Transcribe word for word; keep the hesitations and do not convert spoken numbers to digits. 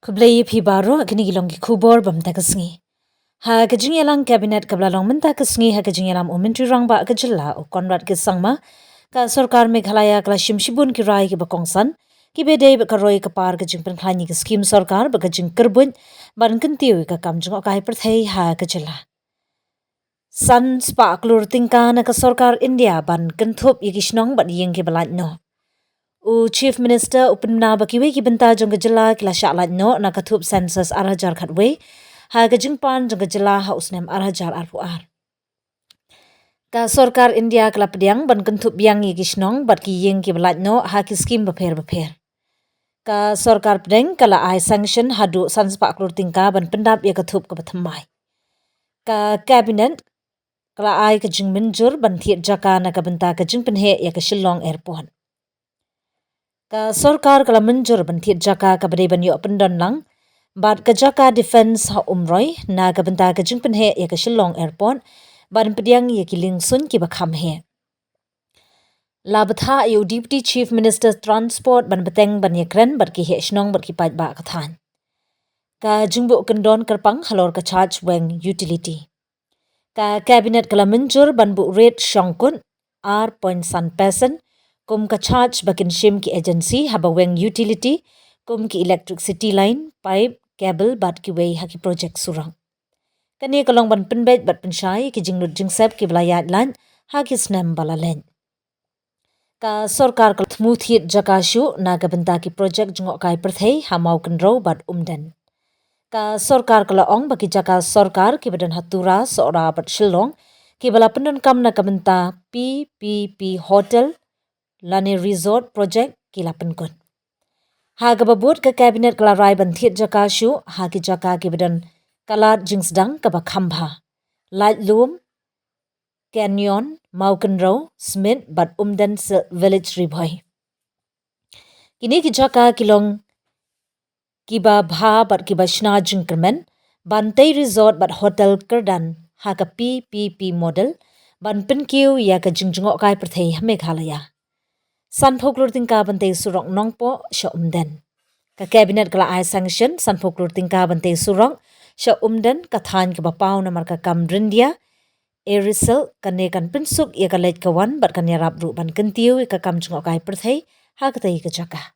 Khublei ïa phi baroh, kine ki long ki khubor ba mynta ka sngi. Ha ka jingïalang Cabinet kaba la long mynta ka sngi ha ka jingïalam u Myntri Rangbah ka jylla u Conrad K Sangma, ka Sorkar Meghalaya ka la shim shibun ki rai kiba kongsan kiba dei bad ka roi ka par ka jingpynkhlaiñ ïa ki skim sorkar bad ka jingkyrbuit ban kyntiew ïa ka kam jngohkai pyrthei ha ka jylla. San spah klur tyngka na ka Sorkar India ban kynthup ïa ki shnong bad ïing kiba lait noh. U Chief Minister u pynbna ba kiwei ki bynta jong ka jylla ki la shah lait noh na ka thup Census ar hajar khatwei ha ka jingpan jong ka jylla ha u snem ar hajar arphew ar. Ka Sorkar India ka la pdiang ban kynthup biang ïa ki shnong bad ki ïing kiba lait noh ha ki skim bapher bapher. Ka Sorkar pdeng ka la ai sanction haduh san spah klur tyngka ban pyndap ïa ka thup kaba thymmai. Ka Cabinet ka la ai ka jingmynjur ban thied jaka na ka bynta ka jingpynheh ïa ka Shillong Airport. Ka Sorkar ka la mynjur ban thied jaka kaba dei ban ïoh pyndon lang bad ka jaka defence ha Umroi na ka bynta ka jingpynheh ïa ka Shillong Airport ban pdiang ïa ki liengsuiñ kiba kham heh. La bthah ïa u Deputy Chief Minister Transport ban bteng ban ïakren bad ki heh shnong bad ki paidbah ka thaiñ. Ka jingbuh kyndon kyrpang halor ka charge weng utility. Ka Cabinet ka la mynjur ban buh rate shongkut ar point san percent kum ka charge ba kin shim ki agency haba weng utility kum ki electricity line, pipe, cable bad kiwei ha ki project surok. Kane ka long ban pynbeit bad pynshai ki jinglut jingsep kiba la ïaid lait ha ki snem ba la leit. Ka Sorkar ka la thmu thied jaka shuh na ka bynta ki project jngohkai pyrthei ha Mawkynrew bad Umden. Ka Sorkar ka la ong ba ki jaka sorkar kiba don ha Tura, Sohra bad Shillong kiba la pyndonkam na ka bynta P P P Hotel lane Resort Project ki la pynkut. Ha kaba bud ka Cabinet ka la rai ban thied jaka shuh ha ki jaka kiba don ka lad jingsdang kaba kham bha. Laitlum, Kenyon, Mawkynrew, Smit bad Umden Silk Village Ri Bhoi. Kine ki jaka ki long kiba bha bad kiba shna jingkyrmen ban tei resort bad hotel kyrdan ha ka P P P model ban pynkiew ïa ka jingjngohkai pyrthei ha Meghalaya. Sanphew klur tyngka ban tei surok Nongpoh sha Umden. Ka Cabinet ka la ai sanction sanphew klur tyngka ban tei surok sha Umden, ka thaiñ kaba paw namar ka kam ryndia. Aerial, kane kan pynsuk ïa ka leit ka wan bad kan ïarap ruh ban kyntiew ïa ka kam jngohkai pyrthei ha katei ka jaka.